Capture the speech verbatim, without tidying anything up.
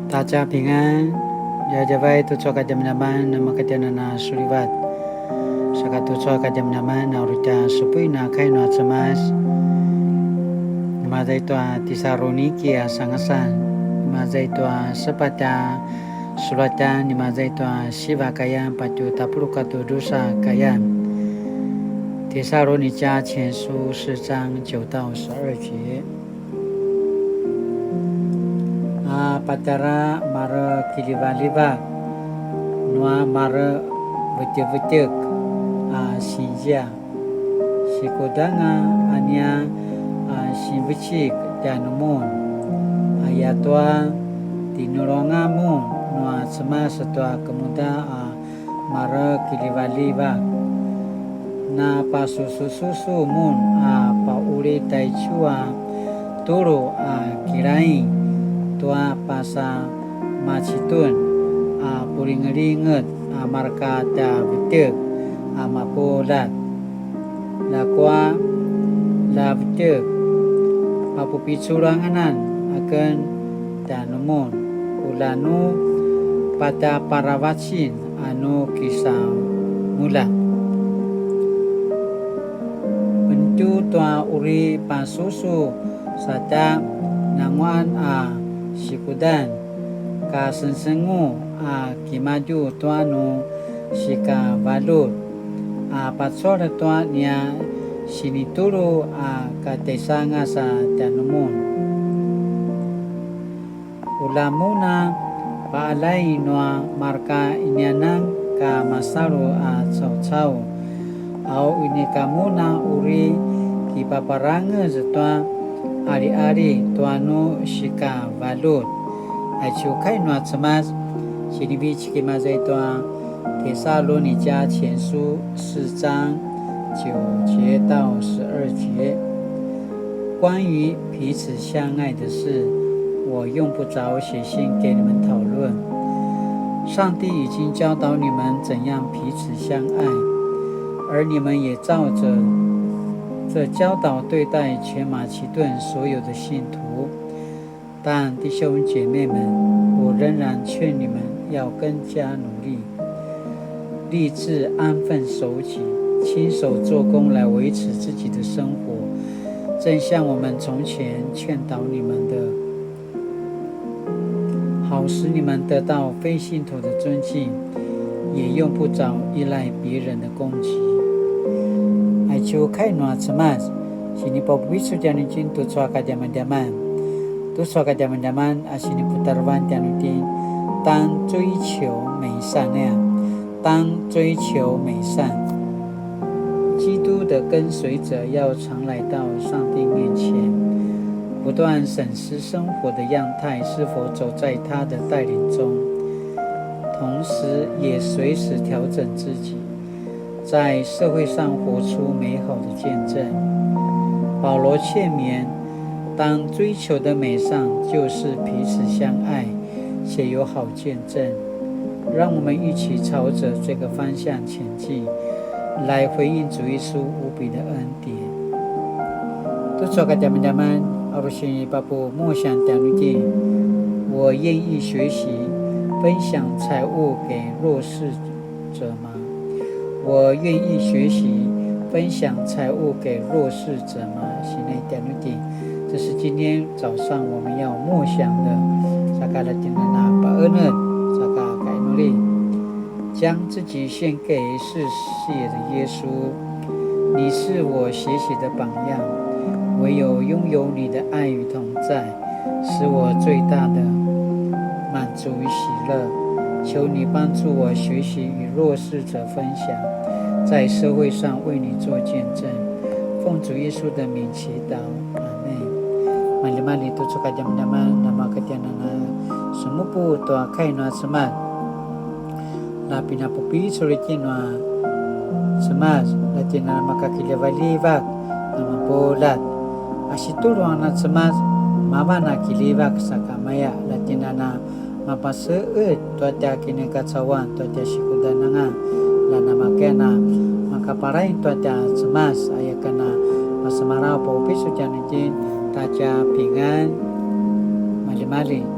大家平安, djavadjavai tucu a kadjamadjaman namakatjena na sulivat. Saka tucu a kadjamadjaman na uri tja supuin a kai nua Cemas. Imaza i tua Tisaluniki a sangasan. Imaza i tua sepatj a sulatjan, imaza i tua siva kayan, patju tapuluq katua drusa kayan. 帖撒罗尼迦前书四章九到十二节。 A patjara marekiljivaljivak nua marevetjevetjek a sinzia, sikudanga a nia a sinvecik tjanumun, ayatua tinulunga mun nua Cemas tua kemuda a marekiljivaljivak. Napasusususu mun a pauli taicu a tulu a kilaing tua pasa Macitun a pulingelinget a marka tja vetjek a mapuljat. Ljakua, lja vetjek, papupiculanganan aken tjanumun, ulja nu patjaparavacin a nu kisamulja. Pentju tua uri pasusu satja nanguan a sikudan, kasengsengu a kimadju tua nu sikavaljut, a pacual tua nia sinitulu a katjaisangas a tjanumun. Ulja mun a paalai nua marka inianan ka masalu a caucau, au inika mun a uri kipaparangez tua aliali tua nu sikavaljut. Aicu kai nua Cemas, sinivecik imaza i tua 帖撒罗尼迦前书四章九节到十二节。关于彼此相爱的事，我用不着写信给你们讨论。上帝已经教导你们怎样彼此相爱，而你们也照着这教导对待全马其顿所有的信徒。 但弟兄姐妹们，我仍然劝你们要更加努力，立志安分守己，亲手做工来维持自己的生活，正像我们从前劝导你们的，好使你们得到非信徒的尊敬，也用不着依赖别人的供给。Aicu kai nua Cemas, sinipapupicul tjanuitjen tucu a kadjamadjaman. Tucu a kadjamadjaman a siniputarevan tjanuitjen, 当追求美善那样，当追求美善。基督的跟随者要常来到上帝面前，不断审视生活的样态是否走在他的带领中，同时也随时调整自己，在社会上活出美好的见证。保罗劝勉，当追求的美善就是彼此相爱，且有好见证。让我们一起朝着这个方向前进，来回应主耶稣无比的恩典。Tucu a kadjamadjaman, a uri sinipapupicul tjanuitjen, 我愿意学习分享财物给弱势者吗？我愿意学习分享财物给弱势者吗？Sinai tjanuitjen, 这是今天早上我们要默想的。Saka latjinana pa'enetj, saka kainuli. 将自己献给世界的耶稣，你是我学习的榜样。唯有拥有你的爱与同在，使我最大的满足与喜乐。求你帮助我学习与弱势者分享，在社会上为你做见证。奉主耶稣的名祈祷，阿们。Maljimalji tucu a kadjamadjaman, namakatjena na semupu tua kai nua Cemas. La pinapupicul itjen nua Cemas, latjinana makakiljivaljivak, namapuljat. A situlu anga nua Cemas, mavan a kiljivak sakamaya, latjinana mapase'etj tua tja kinikacauan, tua tja sikudananga, la namakena makapalai tua tja Cemas, aya ken a masemalaw papupicul tjanuitjen, ta tja pingan, maljimalji.